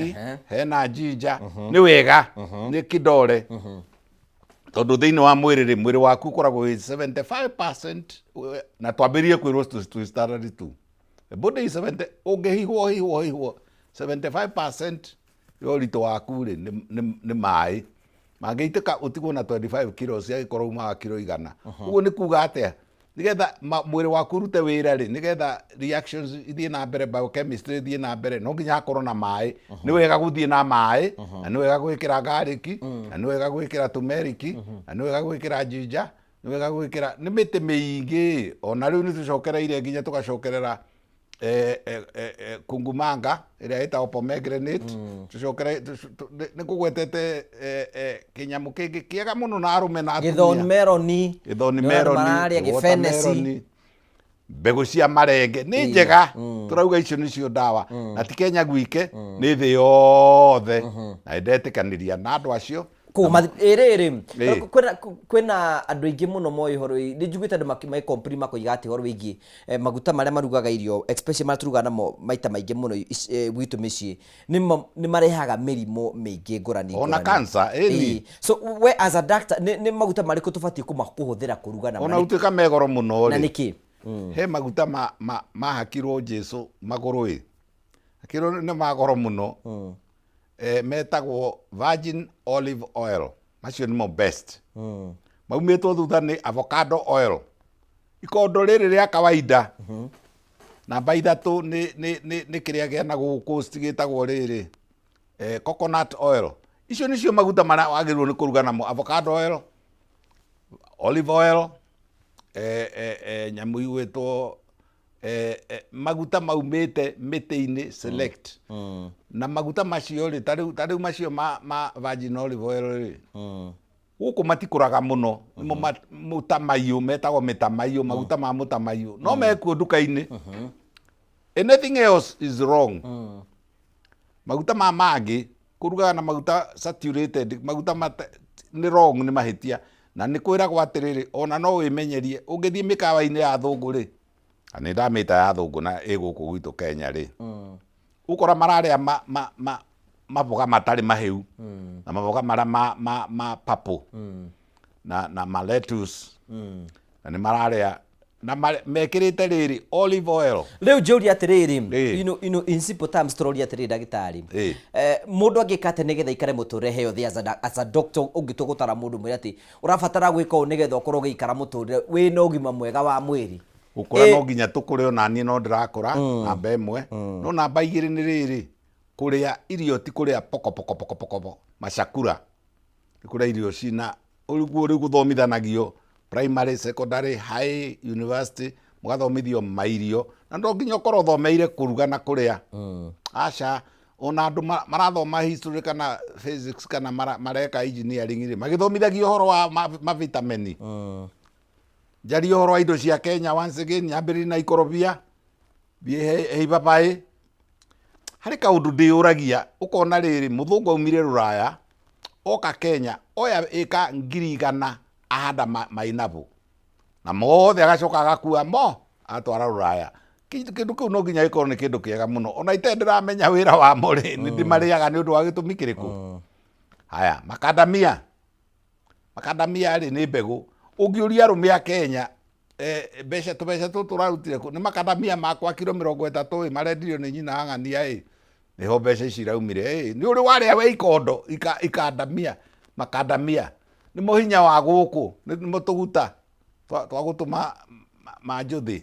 hena ginger. Nĩ wega nĩ kĩndore, tondũ thĩinĩ wa mwĩrĩ rĩ, mwĩrĩ waku ũkoragwo wĩ 75%, na twambĩrĩrie kwĩrwo twĩ standard 2. The body is 70, ũngĩhihwo hihwo hihwo 75% ya ũritũ waku rĩ, nĩ maĩ mangĩitĩka, ũtigwo na 25 kilos angĩkorwo umaga kiro 100. Ũguo nĩ kuga atĩa? Nĩgetha mwĩrĩ waku ũrute wĩra rĩ, nĩgetha reactions ithiĩ na mbere, biochemistry ithiĩ na mbere, no nginya hakorwo na maĩ. Nĩ wega gũthiĩ na maĩ, na nĩ wega gwĩkĩra garlic, na nĩ wega gwĩkĩra turmeric, na nĩ wega gwĩkĩra ginger, nĩ wega gwĩkĩra nĩ mĩtĩ mĩingĩ. Ona rĩu nĩ tũcokereire nginya tũgacokerera kungumanga ĩrĩa ĩtagwo pomegranate. Tũcokere nĩ kũgwetete kĩnyamũ kĩngĩ kĩega mũno na arũme na gĩthoni atumia. Meroni. Gĩthoni. Nĩ andũ Meroni. mararĩa gĩfenesi. Watermelon, mbegũ cia marenge nĩ njega. Tũrauga icio nĩcio ndawa, na ti Kenya gwike, nĩ thĩ yothe, na nĩndetĩkanĩria na andũ acio. Ĩrĩrĩ Ĩĩ. Kwĩna andũ aingĩ mũno moĩ ũhoro nĩ njiguĩte andũ magĩcomplain makoiga atĩ ũhoro wĩgiĩ maguta marĩa marugaga irio, especially marĩa tũrugaga namo maita maingĩ mũno gwitũ mĩciĩ, nĩ marehaga mĩrimũ mĩingĩ ngũrani Ona ngũrani. Cancer, ĩni. Ĩĩ. So we as a doctor, nĩ maguta marĩkũ tũbatiĩ kũhũthĩra kũruga namo? Ona gũtuĩka megoro mũno Na rĩ, nĩkĩ? He maguta mahakirwo Jesu magũrũ ĩ, akĩrwo nĩ magoro mũno, metagwo virgin olive oil. Macio nĩmo best. Maumĩtwo thutha nĩ avocado oil, ikondo rĩrĩ rĩa kawaida. Namba 3 nĩ kĩrĩa gĩa na gũkũ gĩtagwo rĩrĩ coconut oil. Icio nĩcio maguta marĩa wagĩrĩirwo nĩ kũruga namo: avocado oil, olive oil. eh, eh, eh, nyamũ igwĩtwo eh, eh, maguta maumĩte mĩtĩ-inĩ select na maguta macio rĩ ta rĩu ta rĩu macio ma, ma virgin olive oil rĩ gũkũ matikũraga mũno nĩmo ma- mũtamaiyũ metagwo mĩtamaiyũ maguta ma mũtamaiyũ no mekuo nduka-inĩ anything else is wrong maguta ma mangĩ kũrugaga na maguta saturated maguta mate, nĩ wrong nĩ mahĩtia na nĩ kwĩragwo atĩrĩrĩ ona no wĩmenyerie ũngĩthiĩ mĩkawa-inĩ ya thũngũ rĩ na nĩ ndamĩta ya thũngũ na ĩ gũkũ gwitũ Kenya rĩ ũkora mararĩa ma, ma, ma, maboga matarĩ mahĩu na maboga marĩa ma, ma, ma purple na, na ma lettuce na nĩ mararĩa na mare- mekĩrĩte rĩrĩ olive oil rĩu njũria atĩrĩrĩ Ĩĩ. you know, you know, in simple terms tũroria atĩrĩrĩ ndagĩtarĩ Ĩĩ. Eh, mũndũ angĩka atĩa nĩgetha aikare mũtũrĩre healthy as a, as a doctor ũngĩtua gũtara mũndũ mwĩre atĩ ũrabatara gwĩka ũũ nĩgetha ũkorwo ũgĩikara mũtũrĩre wĩna ũgima mwega wa mwĩrĩ gũkũra Ĩĩ. no nginya tũkũre ona niĩ no ndĩrakũra namba ĩmwe no namba igĩrĩ nĩ rĩrĩ kũrĩa irio ti kũrĩa poko poko poko poko poko macakura nĩ kũrĩa irio cina ũguo rĩu gũthomithanagio primary secondary high university mũgathomithio mairio na no nginya ũkorwo ũthomeire kũruga na kũrĩa aca ona andũ marathoma history kana physics kana mareka engineering rĩ magĩthomithagio ũhoro wa mavitamini njarie ũhoro wa indo cia Kenya once again nyambĩrĩrie na ikorobia thiĩ he ibabaĩ harĩ kaũndũ ndĩyũragia ũkona rĩrĩ mũthũngũ aumire rũraya oka Kenya oya ĩka 100,000 ahanda mainabũ na mothe agacoka agakua mo atwara rũraya kĩndũ kĩu no nginya gĩkorwo nĩ kĩndũ kĩega mũno ona itarĩ ndĩramenya wĩra wamo rĩ nĩ ndĩmarĩaga nĩ ũndũ wa gĩtũmi kĩrĩkũ haya makandamia makandamia rĩ nĩ mbegũ ũngĩũria arũme a Kenya eh, mbeca tũbeca tũtũ ũrarutire kũ nĩ makandamia makwa kiro 30 ĩ marendirio nĩ nyina wa ng'ania ĩ nĩho mbeca ici iraumire ĩ nĩ ũrĩ warĩa we ikondo ikandamia makandamia nĩmo hinya wa gũkũ nĩmo tũguta twa gũtũma ma njũthĩ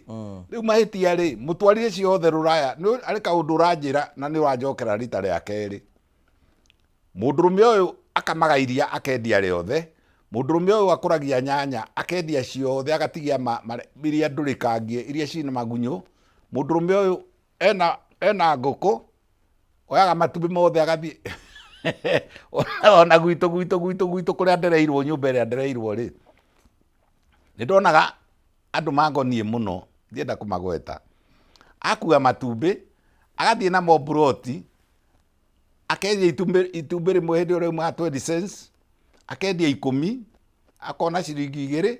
rĩu mahĩtia rĩ mũtwarire ciothe rũraya nĩ arĩ kaũndũ ũranjĩra na nĩ ũranjokera rita rĩa kerĩ Mũndũrũme ũyũ akamaga iria akendia rĩothe, mũndũrũme ũyũ akũragia nyanya akendia ciothe agatigia iria ndũrĩkangie iria ciĩna magunyũ, mũndũrũme ũyũ ena, ena ngũkũ oyaga matumbĩ mothe agathiĩ ona gwitũ gwitũ gwitũ gwitũ kũrĩa ndereirwo nyũmba ĩrĩa ndereirwo rĩ, nĩ ndonaga andũ mangoniĩ mũno ndienda kũmagweta, akua matumbĩ agathiĩ namo mburoti akendia itumbĩ itumbĩ rĩmwe hĩndĩ ĩyo rĩaumaga 20 cents akendia ikũmi akona ciringi igĩrĩ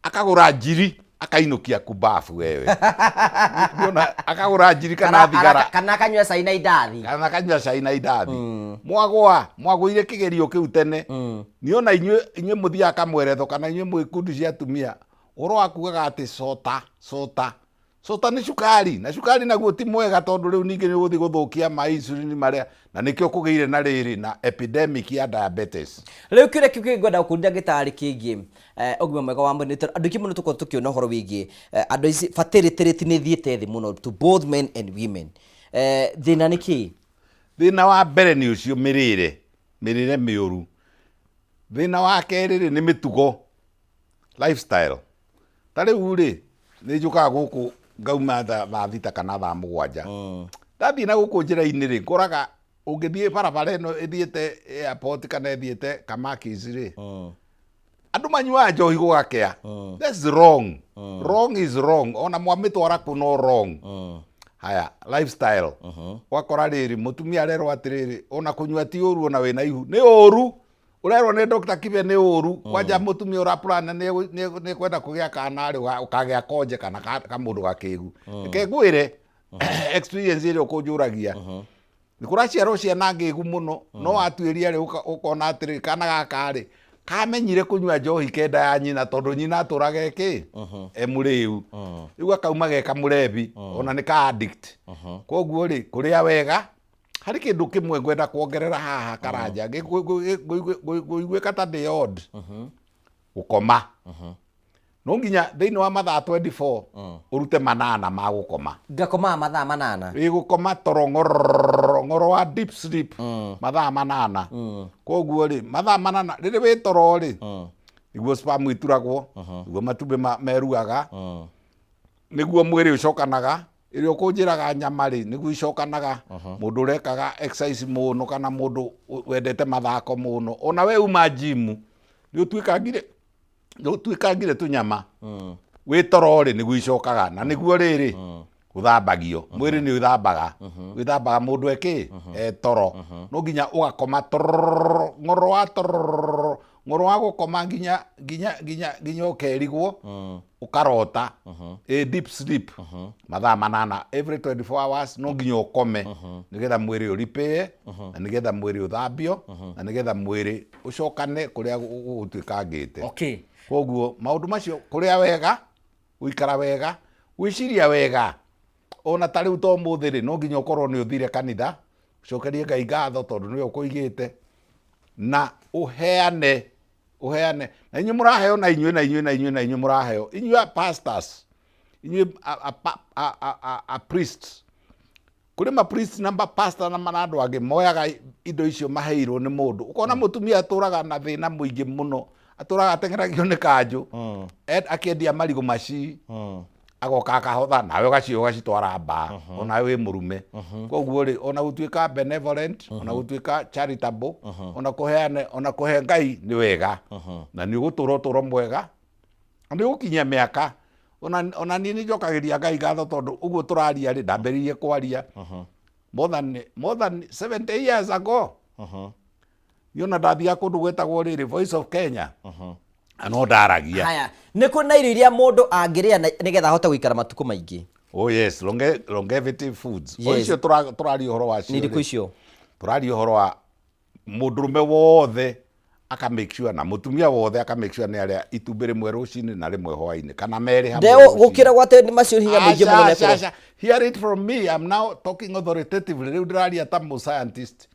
akagũra njiri akainũkia kumbabu wewe Ndiona akagũra njiri kana thigara kana akanyua cai na indathi kana akanyua cai na indathi mwagwa mwagũire kĩgerio kĩu tene niona inyuĩ inyuĩ mũthiaga kamweretho kana inyuĩ mwĩ kundi cia atumia ũhoro wa kugaga atĩ cota cota Cota nĩ cukari na cukari naguo ti mwega tondũ rĩu ningĩ nĩ ũgũthiĩ gũthũkia ma insulin marĩa na nĩkĩo kũgĩire na rĩrĩ na epidemic ya diabetes. Rĩu kĩũria kĩu kĩngĩ ngwenda gũkũria ndagĩtarĩ kĩgiĩ eh, ũgima mwega wa mwĩrĩ nĩ tondũ andũ aingĩ mũno tũkoragwo tũkĩona ũhoro wĩgiĩ eh, andũ ici fertility rate nĩ ĩthiĩte thĩ mũno to both men and women eh, thĩna nĩ kĩĩ? Thĩna wa mbere nĩ ũcio mĩrĩre, mĩrĩre mĩũru. Thĩna wa kerĩ rĩ nĩ mĩtugo lifestyle. Ta rĩu rĩ, nĩ njũkaga gũkũ ngauma thaa thita kana thaa mũgwanja. Ndathiĩ na gũkũ njĩra-inĩ rĩ, ngoraga ũngĩthiĩ barabara ĩno ĩthiĩte airport kana ĩthiĩte Kamakis rĩ, andũ manyuaga njohi gũgakĩa. That's wrong. Wrong is wrong. Ona mwamĩtwara kũ no wrong. Haya, lifestyle. Ũgakora rĩrĩ, mũtumia arerwo atĩrĩrĩ, ona kũnyua ti ũru ona wĩna ihu. Nĩ ũru. Ũrerwo nĩ Dr. Kibe nĩ ũru kwanja mũtumia ũraplan nĩ kwenda kũgĩa kana rĩ ũkagĩa konje kana kamũndũ gakĩgu reke ngwĩre experience ĩrĩa ũkũnjũragia nĩ kũraciarwo ciana ngĩgu mũno no watuĩria rĩ ũkona atĩrĩ kana gaka rĩ kamenyire kũnyua njohi kenda ya nyina tondũ nyina atũraga ĩkĩ e mũrĩu rĩu gakauma ge kamũrebi ona nĩ ka addict koguo rĩ kũrĩa wega harĩ kĩndũ kĩmwe ngwenda kuongerera haha karanja ngũiguĩka ta ndĩ odd gũkoma no nginya thĩinĩ wa mathaa 24 ũrute manana ma gũkoma Ngakomaga mathaa manana. Ĩ gũkoma toro ng'ororo ng'oro wa deep sleep mathaa manana koguo rĩ mathaa manana rĩrĩ wĩ toro rĩ Nĩguo sperm ituragwo, nĩguo matumbĩ meruaga, nĩguo mwĩrĩ ũcokanaga. Ĩrĩa ũkũnjĩraga nyama rĩ, nĩguo icokanaga. Mũndũ ũrekaga exercise mũno kana mũndũ wendete mathako mũno, ona we uma gym nĩ ũtuĩkangire, nĩ ũtuĩkangire tũnyama. Wĩ toro rĩ, nĩguo icokaga, na nĩguo rĩrĩ ũthambagio. Mwĩrĩ nĩ ũthambaga, wĩthambaga mũndũ ekĩ e toro. No nginya ũgakoma torororo, ng'oro wa torororo, ng'oro wa gũkoma nginya nginya nginya nginya ũkerigwo, ũkarota ĩ deep sleep mathaa 8 every 24 hours. No nginya ũkome nĩgetha mwĩrĩ ũripĩe, na nĩgetha mwĩrĩ ũthambio, na nĩgetha mwĩrĩ ũcokane kũrĩa gũtuĩkangĩte. Koguo maũndũ macio, kũrĩa wega, gũikara wega, gwĩciria wega, ona ta rĩu to ũmũthĩ rĩ, no nginya ũkorwo nĩ ũthire kanitha, ũcokerie Ngai ngatho tondũ nĩwe ũkũigĩte, na ũheane, ũheane. Na inyuĩ mũraheo, na inyuĩ, na inyuĩ, na inyuĩ, na inyuĩ mũraheo, inyuĩ a pastors, inyuĩ a priests, kũrĩ ma priest na ma pastor na na andũ angĩ moyaga indo icio maheirwo nĩ mũndũ. Ũkona mũtumia atũraga na thĩna mũingĩ mũno, atũraga ateng'eragio nĩ kanjũ. Akĩendia marigũ maci, agoka akahotha, nawe ũgacio ũgacitwara mbaa, onawe wĩ mũrume. Koguo rĩ, ona gũtuĩka benevolent, ona gũtuĩka charitable, ona kũheane, ona kũhe Ngai nĩ wega, na nĩ ũgũtũra ũtũro mwega, na nĩ ũgũkinyia mĩaka. Ona niĩ nĩ njokagĩria Ngai ngatho tondũ ũguo tũraria rĩ, ndambĩrĩirie kwaria more than 70 years ago. Niĩ ona ndathiaga kũndũ gwĩtagwo rĩrĩ Voice of Kenya, na no ndaragia. Haya, nĩ kũrĩ na irio iria mũndũ angĩrĩa nĩgetha ahote gũikara matukũ maingĩ? Oh yes, longevity foods. O icio tũraria ũhoro wacio. Nĩ irĩkũ rĩ, icio? Tũraria ũhoro wa mũndũrũme wothe aka make sure na mũtumia wothe aka make sure nĩ arĩa itumbĩ rĩmwe rũcinĩ na rĩmwe hwainĩ, kana merĩ hamwe Ndeo rũcinĩ. Gũkĩra gwate nĩ macio hinya mũingĩ mũno. Aca, mekũrwo. aca. Hear it from me. I'm now talking authoritatively. Rĩu ndĩraria ta mũ scientist.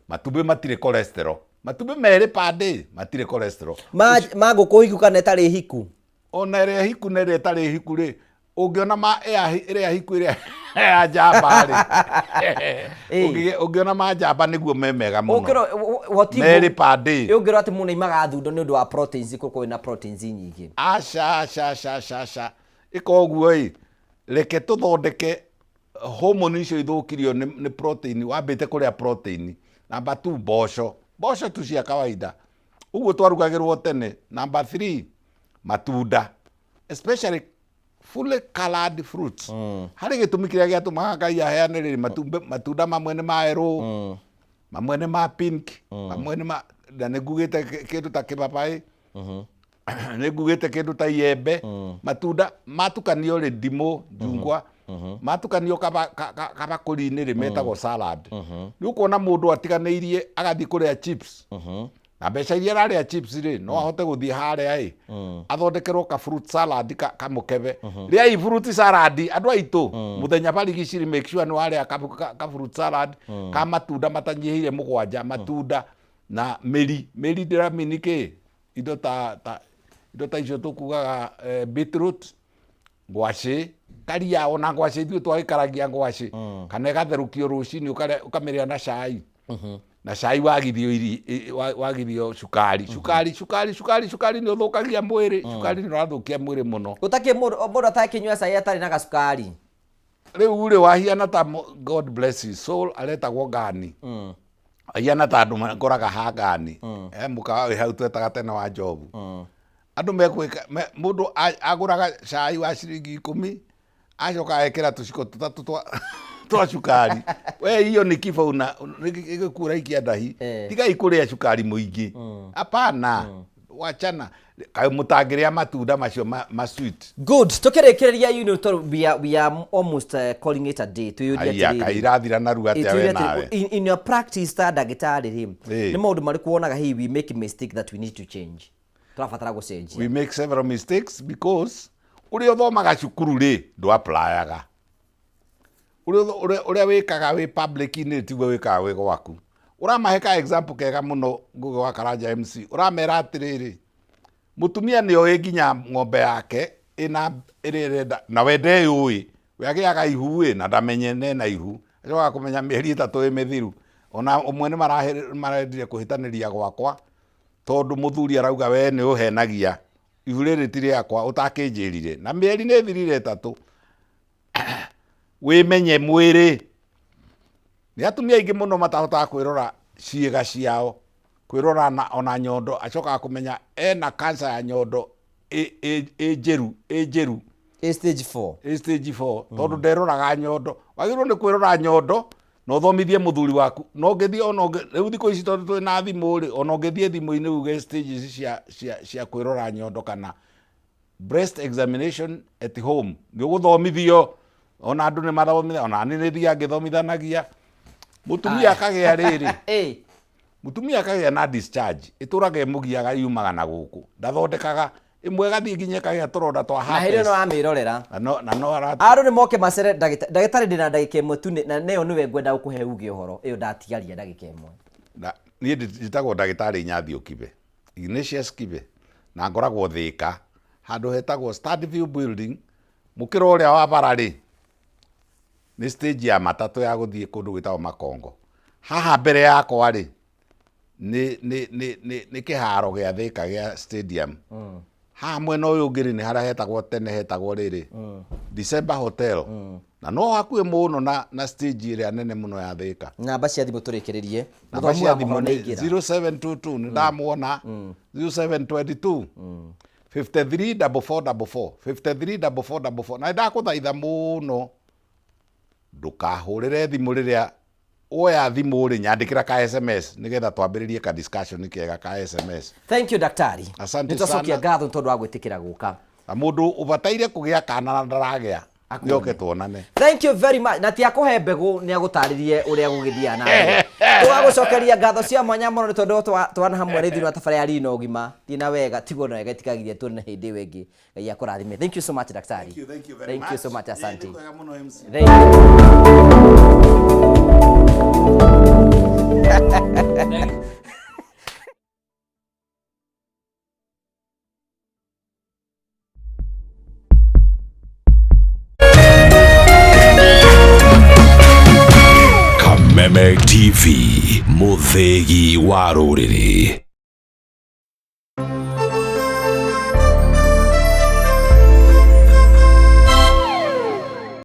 Matumbĩ matirĩ cholesterol. Matumbĩ merĩ per day matirĩ cholesterol. Ma ngũkũ hiku kana ĩtarĩ hiku? Ona ĩrĩa hiku na ĩrĩa ĩtarĩ hiku rĩ, ũngĩona ma ĩrĩa hiku, ĩrĩa ya njamba rĩ, ũngĩona ma njamba nĩguo me mega mũno. Merĩ per day. Ũngĩrwo atĩ mũndũ aimaga thundo nĩ ũndũ wa proteins, gũkorwo ĩna proteins nyingĩ. Aca, aca, aca, aca, aca. Ĩka ũguo ĩ, reke tũthondeke hormone icio ithũkirio nĩ protein wambĩte kũrĩa. Protein number 2, mboco, mboco tu cia kawaida ũguo twarugagĩrwo tene. Number 3, matunda, especially fully colored fruits. Harĩ gĩtũmi kĩrĩa gĩatũmaga Ngai aheane rĩrĩ matunda mamwe nĩ ma erũ, mamwe nĩ ma pink, mamwe nĩ ma, na nĩ ngugĩte kĩndũ ta kĩbabaĩ, nĩ ngugĩte kĩndũ ta iembe. Matunda matukanio rĩ, ndimũ, njungwa, matukanio kabakũri-inĩ rĩ, metagwo salad. Nĩ ũkuona mũndũ atiganĩirie agathiĩ kũrĩa chips, na mbeca iria ararĩa chips rĩ, no ahote gũthiĩ harĩa ĩ athondekerwo ka fruit salad kamũkebe. Rĩai fruit salad, andũ aitũ, mũthenya barigiciri. Make sure nĩ warĩa ka fruit salad ka matunda matanyihĩire 7, matunda na mĩri. Mĩri ndĩramini kĩ? Indo ta icio tũkugaga, beetroot, ngwacĩ, karia. Ona ngwacĩ ithuĩ twagĩkaragia ngwacĩ kana ĩgatherũkio rũcinĩ, ũkamĩrĩa na cai, na cai wagithio wagithio cukari. Cukari, cukari, cukari, cukari nĩ ũthũkagia mwĩrĩ. Cukari nĩ ũrathũkia mwĩrĩ mũno. Gũtakĩ mũndũ atakĩnyua cai atarĩ na gacukari. Rĩu rĩ, wahiana ta God bless his soul, aretagwo Ngani. Ahiana ta andũ ngoraga ha Ngani he mũkawa wĩ hau twetaga tene wa Njobu. Andũ mekwĩka mũndũ agũraga cai wa ciringi 10, acoka ekĩra tũciko tũtatũ twa cukari. We hiyo ni kifo, una gĩkuũ ũraikia ndahi. Tigai kũrĩa cukari mũingĩ, hapana, wachana. Kaĩ mũtangĩrĩa matunda macio ma sweet? Good, tukĩrĩkĩrĩria, tondũ we are almost calling it a day, twĩyũrie Aya, atĩrĩrĩ. Kaĩ irathira narua atĩa we Twĩyũrie nawe? atĩrĩrĩ, in your practice ta ndagĩtarĩ rĩ, nĩ maũndũ marĩkũ wonaga hey we make mistake that we need to change, tũrabatara gũcenjia? We make several mistakes because ũrĩa ũthomaga cukuru rĩ, ndũ applyaga. Ũrĩa wĩkaga wĩ public-inĩ tiguo wĩkaga wĩ gwaku. Ũramahe ka example kega mũno, Ngũgĩ wa Karanja MC, ũramera atĩrĩrĩ, mũtumia nĩ oĩ nginya ng'ombe yake ĩna ĩrĩa ĩrenda, na we ndeyũĩ. We agĩaga ihu ĩ na ndamenye nena ihu, acokaga kũmenya mĩeri 3 ĩ mĩthiru. Ona ũmwe nĩ marendire kũhĩtanĩria gwakwa. Tondũ mũthuri arauga we nĩ ũhenagia, ihu rĩrĩ ti rĩakwa, ũtakĩnjĩrire. Na mĩeri nĩ ĩthirire ĩtatũ. Wĩmenye mwĩrĩ. Nĩ atumia aingĩ mũno matahotaga kwĩrora ciĩga ciao, kwĩrora na ona nyondo, acokaga kũmenya ena cancer ya nyondo ĩ, ĩ, ĩ njĩru, ĩ njĩru. Ĩ stage 4. Ĩ stage 4, tondũ nderoraga nyondo. Wagĩrĩirwo nĩ kwĩrora nyondo na ũthomithie mũthuri waku. Na ũngĩthiĩ ona ũngĩ, rĩu thikũ ici tondũ twĩ na thimũ rĩ, ona ũngĩthiĩ thimũ-inĩ uge stages cia, cia, cia kwĩrora nyondo kana breast examination at home, nĩ ũgũthomithio. Ona andũ nĩ mathomithia, ona niĩ nĩ thiaga ngĩthomithanagia. Mũtumia akagĩa rĩrĩ, mũtumia akagĩa na discharge, ĩtũraga ĩmũgiaga yumaga na gũkũ, ndathondekaga, ĩmwe ĩgathiĩ nginya ĩkagĩa tũronda twa Na hĩndĩ ĩno herpes. wamĩrorera. Na no, na no ara Andũ nĩ moke macere ndagĩtarĩ, ndagĩtarĩ ndĩna ndagĩka ĩmwe tu na nĩyo nĩwe ngwenda gũkũhe uge ũhoro, ĩyo ndatigaria ndagĩka ĩmwe. Na niĩ njĩtagwo ndagĩtarĩ Inyathiũ Kibe, Ignatius Kibe, na ngoragwo Thĩka, handũ hetagwo Standview Building, mũkĩra ũrĩa wa bara rĩ, nĩ stage ya matatũ ya gũthiĩ kũndũ gwĩtagwo Makongo. Haha mbere yakwa rĩ, nĩ, nĩ, nĩ, nĩ, nĩ kĩharo gĩa Thĩka gĩa stadium. Haha mwena ũyũ ũngĩ rĩ, nĩ harĩa hetagwo tene hetagwo rĩrĩ, December Hotel. Na no hakuhĩ mũno na, na stage ĩrĩa nene mũno ya Thĩka. Namba cia thimũ tũrĩkĩrĩrie. Namba Mũthomi cia wa thimũ mohoro nĩ nĩ aingĩra. 0722, nĩ ndamuona, 0722 53 44 44, 53 44 44. Na nĩ ndakũthaitha mũno ndũkahũrĩre thimũ rĩrĩa woya thimũ rĩ, nyandĩkĩra ka SMS nĩgetha twambĩrĩrie ka discussion kega ka SMS. Thank you daktari. Asante Nĩ twacokia sana. ngatho nĩ tondũ wa gwĩtĩkĩra gũka. Na mũndũ ũbataire kũgĩa kana na ndaragĩa, nĩoke tuonane. Thank you very much. Na ti akũhe mbegũ nĩ agũtarĩrie ũrĩa gũgĩthiaga na mbere. Tũgagũcokeria ngatho cia mwanya mũno nĩ tondũ twana hamwe rĩ thĩinĩ wa tabarĩra ya Riri na Ũgima. Thiĩ na wega, tigwo na wega ĩtikagirie tuonane hĩndĩ ĩyo ĩngĩ. Ngai akũrathime. Thank you so much daktari. Thank you, thank you very Thank you so much, asante. Nĩ kwega mũno MC. Thank you. Kameme TV, mũthĩgi wa rũrĩrĩ.